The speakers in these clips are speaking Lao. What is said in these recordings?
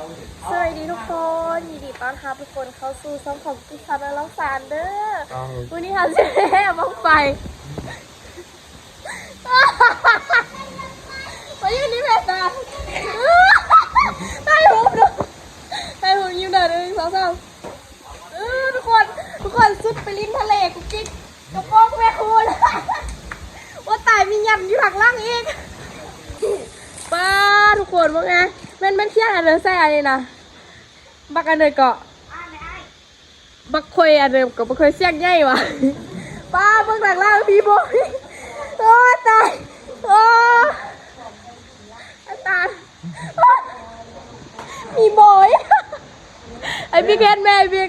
ສະບາຍດີທຸກຄົນ ຍິນດີຕ້ອນຮັບທຸກຄົນເຂົ້າສູ່ຊ່ອງຂອງກິດຊາວນ້ອຍລອງຊານເດີ. ມື້ນີ້ເຮົາຊິໄປແຫ່ບັ້ງໄຟ ມາຢູ່ນີ້ແມ່ຕາ ຖ່າຍຮູບດູ ຖ່າຍຮູບ ຍິ້ມເດີ ໜຶ່ງ ສອງ ສາມ. ເອີ ທຸກຄົນ ທຸກຄົນ ຊຸດໄປຫຼິ້ນທະເລກຸກກິກ ກະໂປງແມ່ຄູນ ໂອ້ຕາຍ ມີຫຍັນຢູ່ຂ້າງຫຼັງອີກ. ປ້າ ທຸກຄົນ ເບິ່ງແດ່ ແມ່ນ ແມ່ນຂຽນອັນເດີໃສ່ອັນນີ້ນະ ບັກອັນເດີເກາະ ບັກຂ້ອຍອັນເດີເກາະ ບັກຂ້ອຍສຽງໃຫຍ່ຫວາ. ປ້າ ເບິ່ງຫຼັງໆ ມີບໍ່ ໂອ້ຍຕາຍ ໂອ້ ອາຈານ ມີບໍ່ ໄອ້ບິກເຫັນແມ່ ໄອ້ບິກ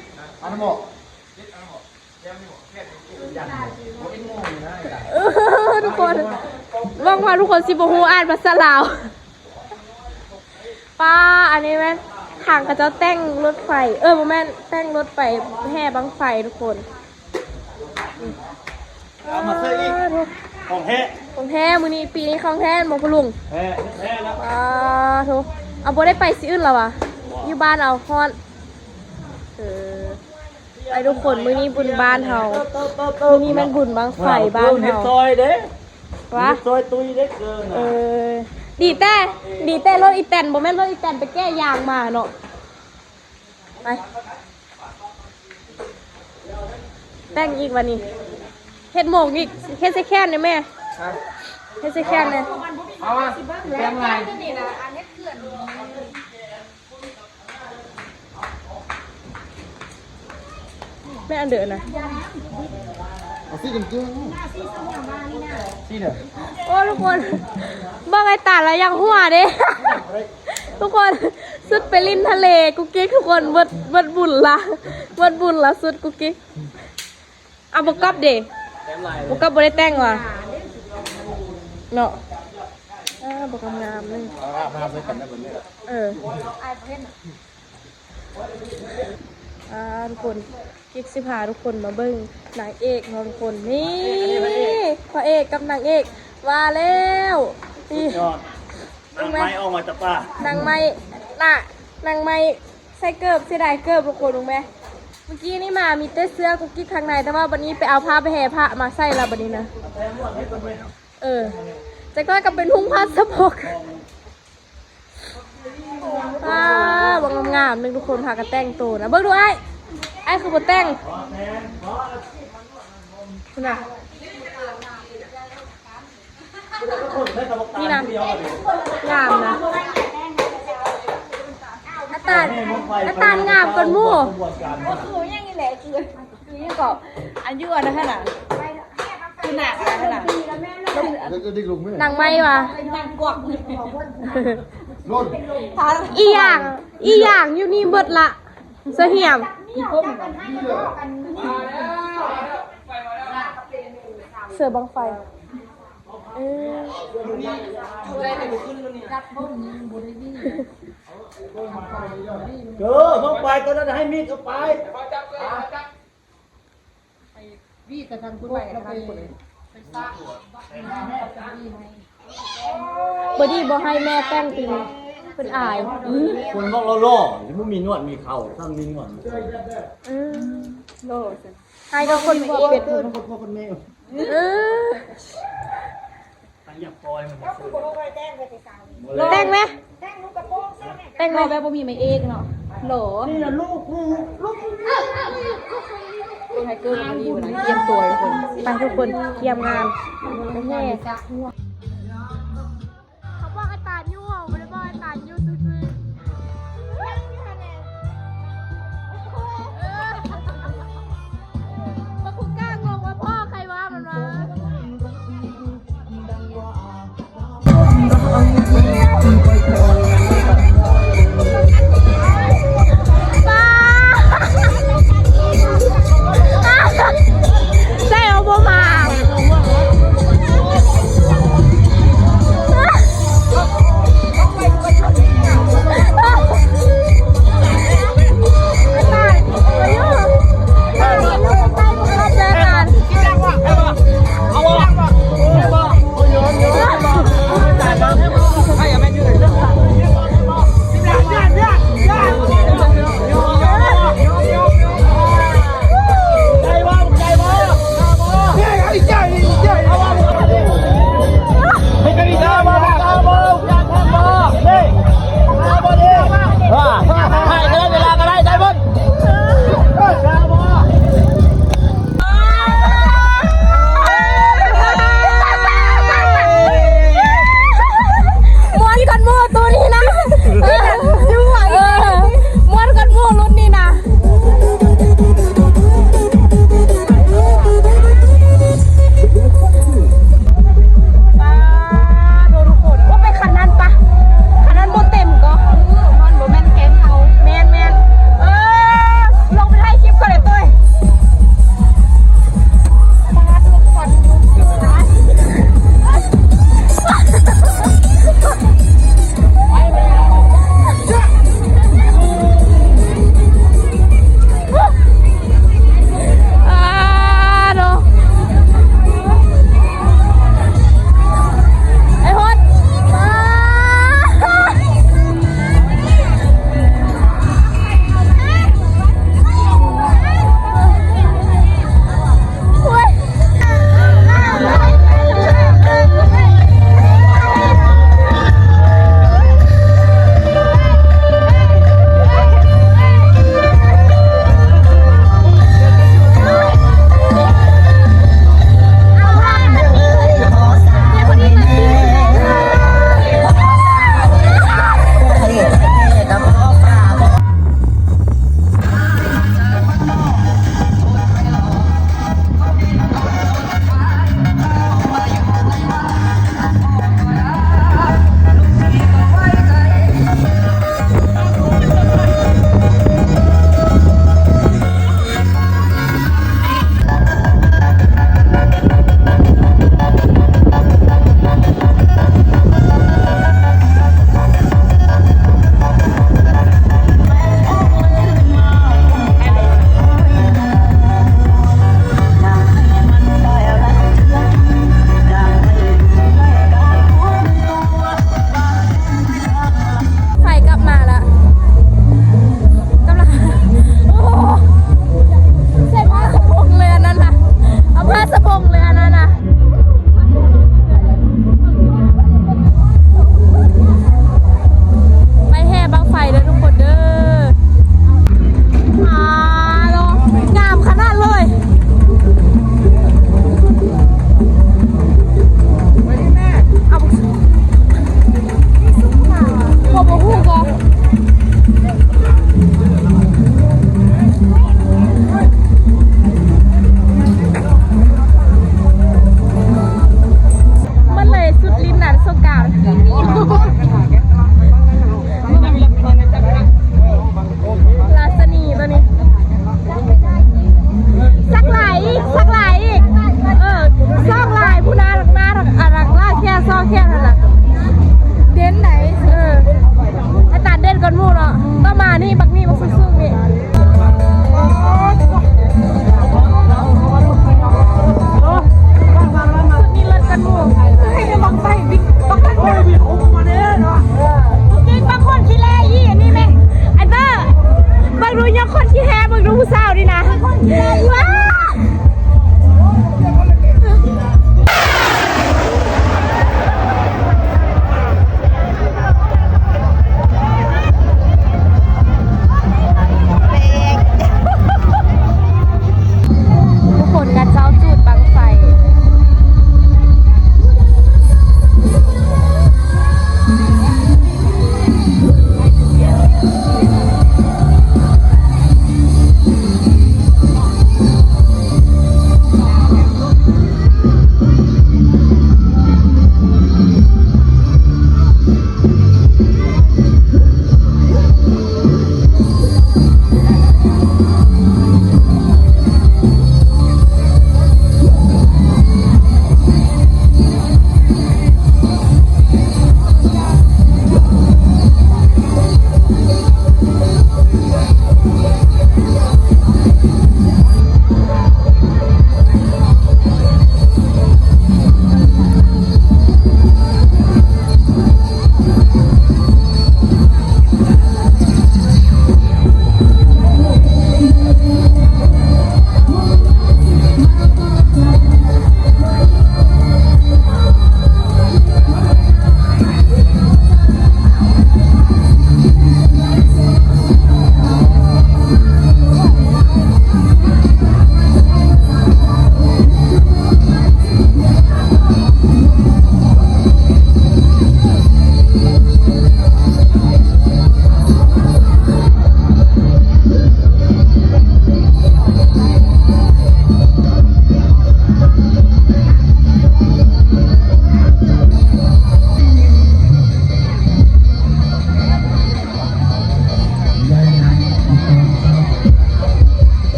ເອີ ທຸກຄົນ ຫວັງວ່າທຸກຄົນຊິບໍ່ຮູ້ອ່ານພາສາລາວ. ປ້າ ອັນນີ້ແມ່ນທາງເຂົາເຈົ້າແຕ່ງລົດໄຟ ເອີ ບໍ່ແມ່ນ ແຕ່ງລົດໄປແຫ່ບັ້ງໄຟທຸກຄົນ. ເອົາມາເສີບອີກ ຂອງແທ້ ຂອງແທ້ ມື້ນີ້ ປີນີ້ຂອງແທ້ແມ່ນບໍ່ພໍ່ລຸງ? ແທ້ ແທ້ແລ້ວ ປ້າໂທ້ ເອົາ ບໍ່ໄດ້ໄປຊິອື່ນແລ້ວຫວາ? ຢູ່ບ້ານເອົາ ຮ້ອນ ເອີ ໄປທຸກຄົນ ມື້ນີ້ບຸນບ້ານເຮົາ ມື້ນີ້ແມ່ນບຸນບັ້ງໄຟບ້ານເຮົາ ເຮັດຊອຍເດ້ ຫວາ ເຮັດຊອຍຕຸ້ຍເດ້ເກີນ ເອີ ດີແຕ່ ດີແຕ່ລົດອີແຕນ ບໍ່ແມ່ນລົດອີແຕນໄປແກ້ຍາງມາເນາະ. ໄປ ແຕ່ງອີກບາດນີ້ ເຮັດໝົກອີກ ເຮັດໃສ່ແຂນແດ່ແມ່ ເຮັດໃສ່ແຂນແດ່ ເອົາມາ ແຕ່ງລາຍ ແມ່ນອັນເດີນະ ເອົາສີແດງ ສີເດີ ໂອ້ ທຸກຄົນ ເບິ່ງໄອ້ຕາລະຢາກຫົວເດ້ ທຸກຄົນ ຊຸດໄປຫຼິ້ນທະເລກຸກກິກ ທຸກຄົນ ເບິດ ເບິດບຸນລະ ເບິດບຸນລະ ຊຸດກຸກກິກ. ເອົາ ບໍ່ກັອບເດ ບໍ່ກັອບບໍ່ໄດ້ແຕ່ງຫວາ ເນາະ ເອີ ບໍ່ກັອບງາມໜຶ່ງ ເອີ ອ່າ ທຸກຄົນ ກິກຊິພາທຸກຄົນມາເບິ່ງນາງເອກເນາະທຸກຄົນ ນີ້ ພະເອກກັບນາງເອກ ວ່າແລ້ວ ນີ້ ນາງໄມ້ອອກມາຈາກປ່າ ນາງໄມ້ ນະ ນາງໄມ້ ໃສ່ເກີບ ເສຍດາຍເກີບທຸກຄົນ ເບິ່ງແມ ເມື່ອກີ້ນີ້ມາມີແຕ່ເສື້ອກຸກກິກຂ້າງໃນ ແຕ່ວ່າບັດນີ້ໄປເອົາຜ້າໄປແຫ່ຜ້າມາໃສ່ລະບັດນີ້ນະ ເອີ ຈັກໜ້ອຍກໍເປັນຫຸ້ມຜ້າສະບົກ ວ້າ ເບິ່ງງາມໆ ໜຶ່ງທຸກຄົນ ພາກັນແຕ່ງໂຕນະ ເບິ່ງດູອ້າຍ ອ້າຍຄືບໍ່ແຕ່ງ ພຸ້ນນະ. ນີ້ນະ ງາມນະ ອາຕານ ອາຕານງາມກວ່າໝູ່ ຄືຫຍັງນີ້ແຫຼະ ຄື ຄືຫຍັງເກາະ ອັນຢູ່ອັນນັ້ນຫັ້ນນະ ຄືໜ້າອັນນັ້ນນະ ນາງໄມ້ວ່າ ນາງກວັກ ອີ່ຢ່າງ ອີ່ຢ່າງຢູ່ນີ້ເບິດລະ ສະຫຽມ ເສື້ອບັ້ງໄຟ. ເອີ ເອີ ເບິ່ງໄປ ຕອນນັ້ນໃຫ້ມີດເຂົ້າໄປ ບໍ່ດີ ບໍ່ໃຫ້ແມ່ແຕ່ງຕີ ເພິ່ນອາຍ ຄົນເວົ້າຫຼໍ່ໆ ບໍ່ມີໜວດມີເຂົາ ຊ້ຳມີໜວດມີເຂົາ ເອີ ຫຼໍ່ຊັ້ນ. ໃຫ້ກັບຄົນມາອີເວັນ ເອີ ແຕ່ງແມ ແຕ່ງແມ ແຕ່ງແບບບໍ່ມີໝາຍເອກເນາະ ຫຼໍ່ ນີ້ລະລູກ ລູກ ລູກ ເບິ່ງໃຫ້ເກີດດີ ຕຽມຕົວທຸກຄົນ ໄປທຸກຄົນ ກຽມງານ ແຫ່. ເຂົາບອກອາຈານຢູ່ ເຮົາບໍ່ໄດ້ບອກອາຈານຢູ່ຊື່ໆ ຍັງຢູ່ຫັ້ນແຫຼະ ເອີ ບັກຄຸກ້າງົງວ່າພໍ່ໃຄວ່າມັນວ່າ ໃສ່ເອົາບໍ່ມາ.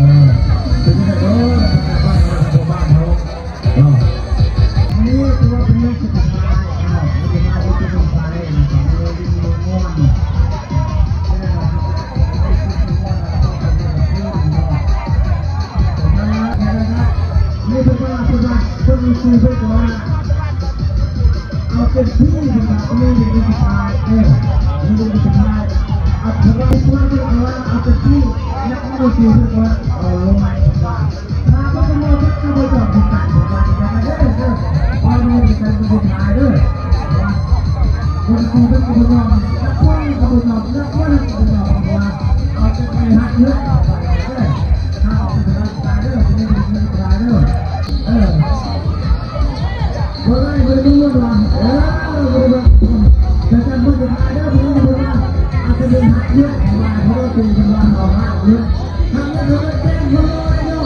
ເປັນຈັ່ງໃດເນາະ ບັນຍາກາດບ້ານເຮົາ ບ້ານເຮົາເນາະ. ອັນນີ້ຖືວ່າເປັນມື້ສຸດທ້າຍເນາະ ເປັນມື້ສຸດທ້າຍເນາະ ເປັນມື້ມ່ວນເນາະ. ນີ້ເພິ່ນວ່າ ເພິ່ນວ່າ ເພິ່ນມີຊື່ເພິ່ນວ່າ ເອົາເຕັມທີ່ເພິ່ນວ່າ ເອີ ເປັນມື້ສຸດທ້າຍ ເອີ ເປັນມື້ສຸດທ້າຍ ເອົາເທົ່າໃດເພິ່ນວ່າ ເອົາເຕັມທີ່ ນັກມວຍເພິ່ນວ່າ ເອົາລົງມາເພິ່ນວ່າ ຖ້າບໍ່ເປັນມວຍເພິ່ນກໍບໍ່ຍອມຄືກັນ ເພິ່ນວ່າ ເດີ ເດີ ເດີ ເພິ່ນວ່າເປັນມື້ສຸດທ້າຍເດີ ເພິ່ນວ່າ ຄົນທີ່ເພິ່ນກໍບໍ່ຍອມ ນັກມວຍກໍບໍ່ຍອມ ນັກມວຍກໍບໍ່ຍອມ ເພິ່ນວ່າ ເອົາເຕັມທີ່ ເອີ ເອີ ຖ້າເອົາເປັນເວລາສຸດທ້າຍເດີ ເປັນມື້ສຸດທ້າຍເດີ ເອີ. ບໍ່ໄດ້ ບໍ່ໄດ້ເບິ່ງວ່າ ເອີ ບໍ່ໄດ້ເບິ່ງ ແຕ່ຈຳບໍ່ໄດ້ເດີ ເພິ່ນວ່າ ອາດຈະເປັນຮັກເຍອະ ເພິ່ນວ່າ ເພາະວ່າເປັນ ເພິ່ນວ່າເຮົາຮັກເຍອະ ຮັກເຍອະ ເພິ່ນວ່າແຈ້ງໂຄໂລເນາະ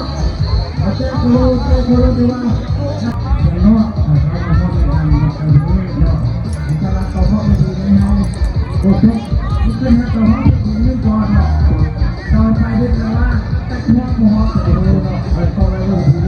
ເອົາແຈ້ງໂຄໂລ ແຈ້ງໂຄໂລ ທີ່ວ່າເນາະ ເຮົາເຂົ້າມາເຂົ້າໃນງານເນາະ ເອີ ເນາະ ສຳລັບເຂົາເນາະ ເປັນທີ່ໃນເຮົາ ໂອເຄ ມີເພິ່ນຮັກເຮົາ ເຮົາເປັນທີ່ໜຶ່ງກ່ອນເນາະ ຕໍ່ໄປເຮັດແລ້ວວ່າ ແຕ່ເພິ່ນບໍ່ຮອດ ເອີ ເນາະ ເອີ ຕໍ່ໄປເບິ່ງທີ່ເດ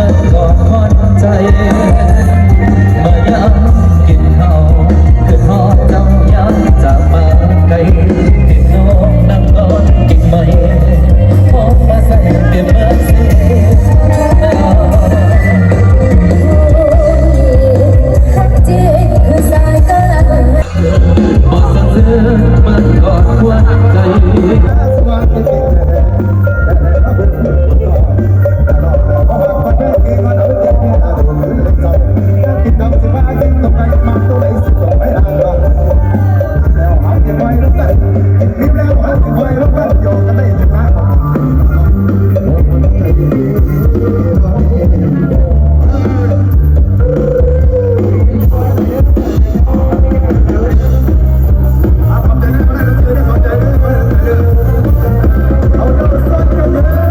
ີ ຂໍຂອບໃຈກ່ອນ.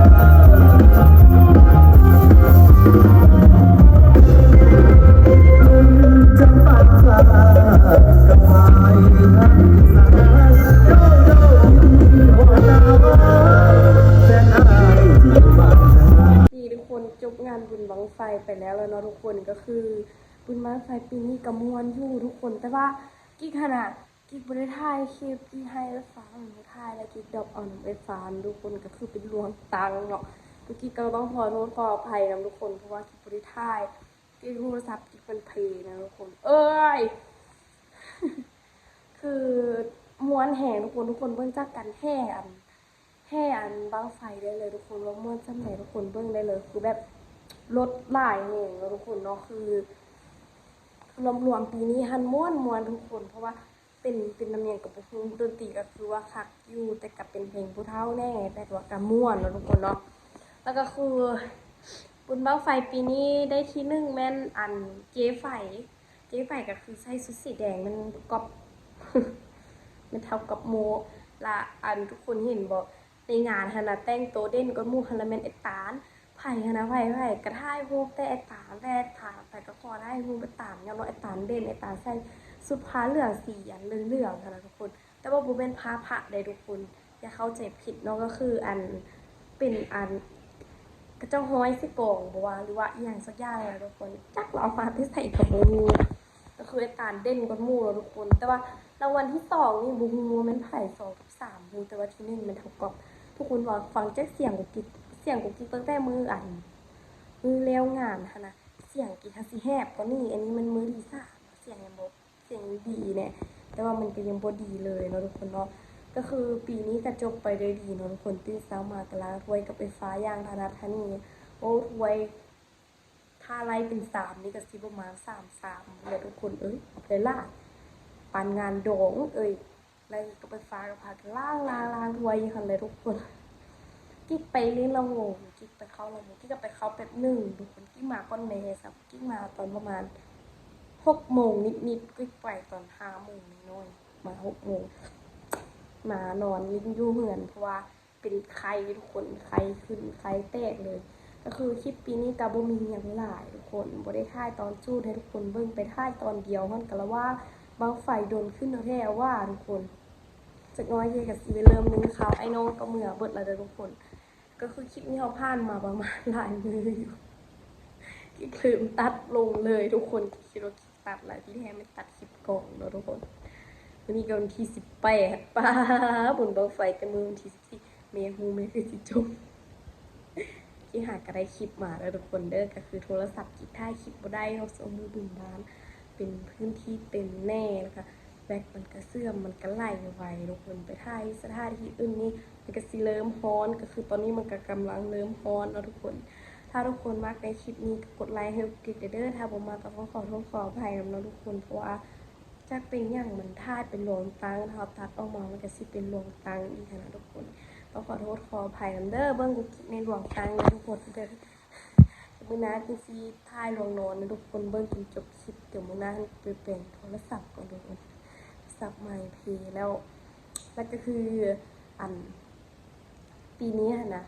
ນີ້ທຸກຄົນ ຈົບງານບຸນບັ້ງໄຟໄປແລ້ວລະເນາະທຸກຄົນ ກໍຄືບຸນບັ້ງໄຟປີນີ້ກໍມ່ວນຢູ່ທຸກຄົນ ແຕ່ວ່າກິກຫັ້ນນະ ກິກບໍ່ໄດ້ຖ່າຍຄລິບ ກິກໃຫ້ເອື້ອຍຟ້າເພິ່ນຖ່າຍ ແລ້ວກິກດອບເອົານຳເອື້ອຍຟ້າທຸກຄົນ ກໍຄືເປັນລວງຕັງເນາະ ຄືກິກກໍຕ້ອງຂໍໂທດຂໍອະໄພນຳທຸກຄົນ ເພາະວ່າກິກບໍ່ໄດ້ຖ່າຍ ຕິດໂທລະສັບ ກິກເປັນເພນະທຸກຄົນ ເອີຍ ຄືມ່ວນແຮງທຸກຄົນ ທຸກຄົນເບິ່ງຈາກການແຫ່ອັນ ແຫ່ອັນບັ້ງໄຟໄດ້ເລີຍທຸກຄົນ ວ່າມ່ວນສ່ຳໃດ ທຸກຄົນເບິ່ງໄດ້ເລີຍ ຄືແບບລົດຫຼາຍແຮງເນາະທຸກຄົນເນາະ ຄື ລວມໆປີນີ້ຫັ້ນມ່ວນໆທຸກຄົນ ເພາະວ່າເປັນ ເປັນນຳຫຍັງກໍບໍ່ຮູ້ ດົນຕີກໍຄືວ່າຄັກຢູ່ ແຕ່ກໍເປັນເພງຜູ້ເຖົ້າແດ່ ແຕ່ວ່າກໍມ່ວນເນາະທຸກຄົນເນາະ. ແລ້ວກໍຄືບຸນບັ້ງໄຟປີນີ້ໄດ້ທີໜຶ່ງແມ່ນອັນເຈ້ໄຝ ເຈ້ໄຝກໍຄືໃສ່ຊຸດສີແດງ ແມ່ນກອບ ແມ່ນເຖົ້າກອບໂມ ລະອັນທຸກຄົນເຫັນບໍ່ ໃນງານຫັ້ນນະ ແຕ່ງໂຕເດັ່ນກວ່າໝູ່ຫັ້ນລະແມ່ນອ້າຍຕານ. ໃຜຫັ້ນນະ ໃຜ ໃຜກໍຖ່າຍຮູບແຕ່ອ້າຍຕານ ແຕ່ອ້າຍຕານ ໃຜກໍຂໍຖ່າຍຮູບອ້າຍຕານ ຍ້ອນວ່າອ້າຍຕານເດັ່ນ ອ້າຍຕານໃສ່ຊຸດຜ້າເຫຼືອງສີອັນເຫຼືອງໆຫັ້ນນະທຸກຄົນ. ແຕ່ວ່າບໍ່ແມ່ນຜ້າພະເດ້ທຸກຄົນ ຢ່າເຂົ້າໃຈຜິດເນາະ ກໍຄືອັນ ເປັນອັນ ເຂົາເຈົ້າຮ້ອຍໃສ່ກອງບໍ່ວ່າ ຫຼືວ່າອີ່ຫຍັງສັກຢ່າງນະທຸກຄົນ ຈັກລາວເອົາມາແຕ່ໃສກໍບໍ່ຮູ້. ກໍຄືອ້າຍຕານເດັ່ນກວ່າໝູ່ເນາະທຸກຄົນ ແຕ່ວ່າລາງວັນທີສອງນີ້ບໍ່ຮູ້ວ່າແມ່ນໃຜ ສອງກັບສາມ ຮູ້ແຕ່ວ່າທີໜຶ່ງແມ່ນເຖົ້າກອບ. ທຸກຄົນວ່າຟັງຈາກສຽງກຸກກິກ ສຽງກຸກກິກຕັ້ງແຕ່ມື້ອັນ ມື້ແລ້ວງານຫັ້ນນະ ສຽງກິກຫັ້ນຊິແຫບກວ່ານີ້ ອັນນີ້ແມ່ນມື້ທີສາມ ສຽງຍັງບໍ່ ສຽງຍັງດີແນ່ ແຕ່ວ່າມັນກໍຍັງບໍ່ດີເລີຍເນາະທຸກຄົນເນາະ. ກໍຄືປີນີ້ກໍຈົບໄປດ້ວຍດີເນາະທຸກຄົນ ຕື່ນເຊົ້າມາກໍລ້າງຖ້ວຍກັບໄຟຟ້າຢ່າງຖະໜັດທະນີ. ໂອ້ ຖ້ວຍ ຖ້າໄລ່ເປັນຊາມນີ້ກໍຊິປະມານສາມຊາມແຫຼະທຸກຄົນເອີຍ ຫຼາຍໆ ປານງານດອງເອີຍ. ແລ້ວກໍໄຟຟ້າກໍພາກັນລ້າງ ລ້າງ ລ້າງຖ້ວຍຢູ່ຫັ້ນແຫຼະທຸກຄົນ. ກິກໄປຫຼິ້ນລຳວົງ ກິກໄປເຂົ້າລຳວົງ ກິກກໍໄປເຂົ້າແປັບໜຶ່ງທຸກຄົນ ກິກມາກ່ອນແມ່ຊ້ຳ ກິກມາຕອນປະມານຫົກໂມງນິດໆ ກິກໄປຕອນຫ້າໂມງໜ້ອຍໆ ມາຫົກໂມງ ມານອນຫຼິ້ນຢູ່ເຮືອນ ເພາະວ່າ ເປັນໄຂ້ທຸກຄົນ ໄຂ້ຂຶ້ນ ໄຂ້ແຕກເລີຍ. ກໍຄືຄລິບປີນີ້ກໍບໍ່ມີຫຍັງຫຼາຍທຸກຄົນ ບໍ່ໄດ້ຖ່າຍຕອນຈູດໃຫ້ທຸກຄົນເບິ່ງ ໄປຖ່າຍຕອນດຽວຫັ້ນກໍລະວ່າບັ້ງໄຟດົນຂຶ້ນແທ້ວ່າທຸກຄົນ. ຈັກໜ້ອຍເຈ້ກໍຊິໄດ້ເລີ່ມໜຶ້ງເຂົ້າ ອ້າຍນ້ອງກໍເມືອເບິດແລ້ວເດີທຸກຄົນ. ກໍຄືຄລິບນີ້ເຮົາຜ່ານມາປະມານຫຼາຍມື້ຢູ່ ກິກລືມຕັດລົງເລີຍທຸກຄົນ ກິກຄິດວ່າ ຕັດລະ ທີ່ແທ້ແມ່ນຕັດຄລິບກອງເນາະທຸກຄົນ. ມື້ນີ້ກໍວັນທີສິບແປດ ປ້າ ບຸນບັ້ງໄຟແຕ່ມື້ວັນທີສິບສີ່ ແມ່ຮູ້ແມ່ຄືຊິຈົມ. ກິກຫາກໍໄດ້ຄລິບມາເດີທຸກຄົນເດີ ກໍຄືໂທລະສັບກິກຖ່າຍຄລິບບໍ່ໄດ້ເນາະ ຊ່ວງມື້ບຸນບ້ານ ເປັນພື້ນທີ່ເຕັມແນ່ ແລ້ວກໍແບັດມັນກໍເສື່ອມ ມັນກໍໄຫຼໄວທຸກຄົນ. ໄປຖ່າຍສະຖານທີ່ອື່ນນີ້ ມັນກໍຊິເລີ່ມຮ້ອນ ກໍຄືຕອນນີ້ມັນກໍກຳລັງເລີ່ມຮ້ອນເນາະທຸກຄົນ. ຖ້າທຸກຄົນມັກໃນຄລິບນີ້ກໍກົດໄລໃຫ້ກຸກກິກແດ່ເດີ ຖ້າບໍ່ມັກກໍຂໍໂທດຂໍອະໄພນຳເນາະທຸກຄົນ ເພາະວ່າຈັກເປັນຫຍັງມັນຖ່າຍເປັນລວງຕັ້ງ ຖ້າເຮົາຕັດອອກມາມັນກໍຊິເປັນລວງຕັ້ງອີກຫັ້ນນະທຸກຄົນ. ຕ້ອງຂໍໂທດຂໍອະໄພນຳເດີ ເບິ່ງກຸກກິກໃນລວງຕັ້ງເດີທຸກຄົນເດີ. ມື້ໜ້າຈັ່ງຊິຖ່າຍລວງນອນໃຫ້ທຸກຄົນເບິ່ງຈົນຈົບຄລິບ ດຽວມື້ໜ້າໄປແປງໂທລະສັບກ່ອນທຸກຄົນ ສັບໃໝ່ເພແລ້ວ. ແລ້ວກໍຄື ອັນ ປີນີ້ຫັ້ນນະ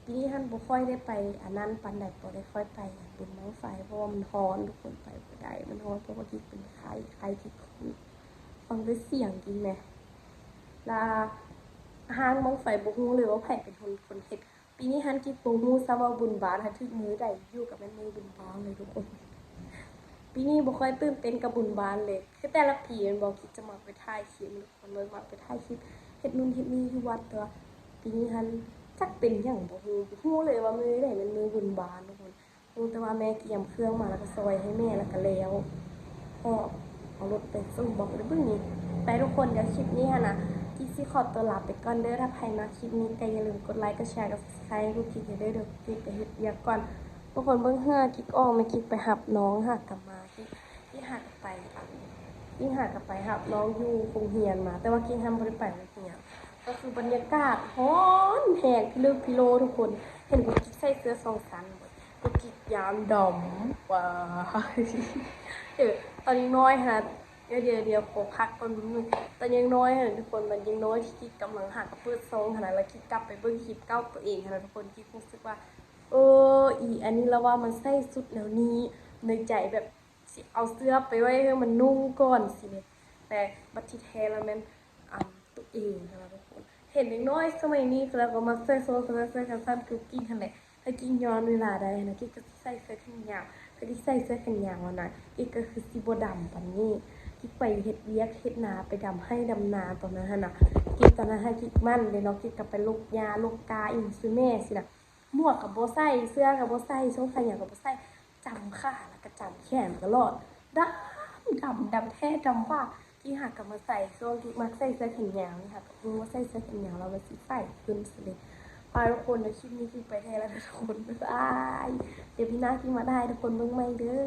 ປີນີ້ຫັ້ນບໍ່ຄ່ອຍໄດ້ໄປອັນນັ້ນປານໃດ ບໍ່ໄດ້ຄ່ອຍໄປບຸນບັ້ງໄຟ ເພາະວ່າມັນຮ້ອນທຸກຄົນ ໄປບໍ່ໄດ້ ມັນຮ້ອນ ເພາະວ່າກິກເປັນໄຂ້ ໄຂ້ກິກຂຶ້ນ ຟັງແຕ່ສຽງກິກແໝ່ ລະຮ້າງບັ້ງໄຟບໍ່ຮູ້ເລີຍວ່າໃຜເປັນຄົນ ຄົນເຮັດ. ປີນີ້ຫັ້ນກິກບໍ່ຮູ້ຊ້ຳວ່າບຸນບ້ານຫັ້ນຖືກມື້ໃດ ຢູ່ກໍແມ່ນມື້ບຸນບ້ານເລີຍທຸກຄົນ. ປີນີ້ບໍ່ຄ່ອຍຕື່ນເຕັ້ນກັບບຸນບ້ານເລີຍ ຄືແຕ່ລະປີແມ່ນບໍ່ ກິກຈະມັກໄປຖ່າຍຄລິບ ທຸກຄົນ ມັກໄປຖ່າຍຄລິບເຮັດນູ້ນເຮັດນີ້ຢູ່ວັດ ແຕ່ວ່າປີນີ້ຫັ້ນຈັກເປັນຫຍັງບໍ່ຮູ້ ບໍ່ຮູ້ເລີຍວ່າມື້ໃດແມ່ນມື້ບຸນບ້ານທຸກຄົນ. ຮູ້ແຕ່ວ່າແມ່ກຽມເຄື່ອງມາ ແລ້ວກໍຊອຍໃຫ້ແມ່ ແລ້ວກໍແລ້ວ ກໍເອົາລົດໄປສົ່ງບອກໄດ້ເບິ່ງນີ້. ໄປທຸກຄົນ ດຽວຄລິບນີ້ຫັ້ນນະ ກິກຊິຂໍຕົວລາໄປກ່ອນເດີ. ຖ້າໃຜມັກຄລິບນີ້ກໍຢ່າລືມກົດໄລ ກົດແຊ ກົດ Subscribe ໃຫ້ກຸກກິກເດີ ດຽວກຸກກິກໄປເຮັດວຽກກ່ອນ. ທຸກຄົນເບິ່ງເຫື່ອກິກອອກ ແມ່ກິກໄປຮັບນ້ອງຫາກັບມາ ກິກ ກິກຫາກັບໄປ ກິກຫາກັບໄປຮັບນ້ອງຢູ່ໂຮງຮຽນມາ ແຕ່ວ່າກິກຫັ້ນບໍ່ໄດ້ໄປໂຮງຮຽນ. ກໍຄືບັນຍາກາດຮ້ອນແຮງພິລຶກພິໂລທຸກຄົນ ເຫັນກຸກກິກໃສ່ເສື້ອສອງຊັ້ນ ກຸກກິກຍາມດຳ ວ້າ ເອີ ຕອນຍັງນ້ອຍຫັ້ນນະ ດຽວ ດຽວ ດຽວ ຂໍພັກກ່ອນແປັບໜຶ່ງ. ຕອນຍັງນ້ອຍຫັ້ນນະທຸກຄົນ ຕອນຍັງນ້ອຍທີ່ກິກກຳລັງຫາກໍເປີດຊ່ອງຫັ້ນນະ ແລ້ວກິກກັບໄປເບິ່ງຄລິບເກົ່າຕົວເອງຫັ້ນນະທຸກຄົນ ກິກຮູ້ສຶກວ່າ ເອີ ອີອັນນີ້ລະວ່າມັນໃສ່ຊຸດແນວນີ້ ໃນໃຈແບບ ຊິເອົາເສື້ອໄປໄວ້ໃຫ້ມັນນຸ່ງກ່ອນຊີ້ເດ ແຕ່ບັດທີ່ແທ້ລະແມ່ນ ອັນ ໂຕເອງຫັ້ນນະທຸກຄົນ. ເຫັນເດັກນ້ອຍສະໄໝນີ້ ເຂົາເຈົ້າກໍມັກໃສ່ໂຊງ ເຂົາເຈົ້າໃສ່ແຂນສັ້ນກຸກກິກຫັ້ນແຫຼະ ຖ້າກິກຍ້ອນເວລາໄດ້ຫັ້ນນະ ກິກກໍຊິໃສ່ເສື້ອແຂນຍາວ. ຖ້າກິກໃສ່ເສື້ອແຂນຍາວຫັ້ນນະ ກິກກໍຄືຊິບໍ່ດຳປານນີ້. ກິກໄປເຮັດວຽກເຮັດນາ ໄປດຳໄຮ່ດຳນາຕອນນັ້ນຫັ້ນນະ ກິກ ຕອນນັ້ນຫາກິກໝັ່ນເດເນາະ ກິກກໍໄປລົກຫຍ້າລົກກ້າອີ່ຫຍັງຊ່ວຍແມ່ຊີ້ນະ. ໝວກກໍບໍ່ໃສ່ ເສື້ອກໍບໍ່ໃສ່ ໂຊງຂາຍາວກໍບໍ່ໃສ່ ຈຳຂາແລ້ວກໍຈຳແຂນຕະຫຼອດ ດຳ ດຳ ດຳແທ້ດຳວ່າ. ກິກຫາກໍມາໃສ່ ຊ່ວງກິກມັກໃສ່ເສື້ອແຂນຍາວນີ້ຫາກໍຮູ້ວ່າໃສ່ເສື້ອແຂນຍາວແລ້ວມັນຊິໃສ່ຂຶ້ນຊັ້ນເດ. ປາທຸກຄົນ ດຽວຄລິບນີ້ກິກໄປແທ້ແລ້ວທຸກຄົນ ບາຍບາຍ. ດຽວປີໜ້າກິກມາຖ່າຍໃຫ້ທຸກຄົນເບິ່ງໃໝ່ເດີ.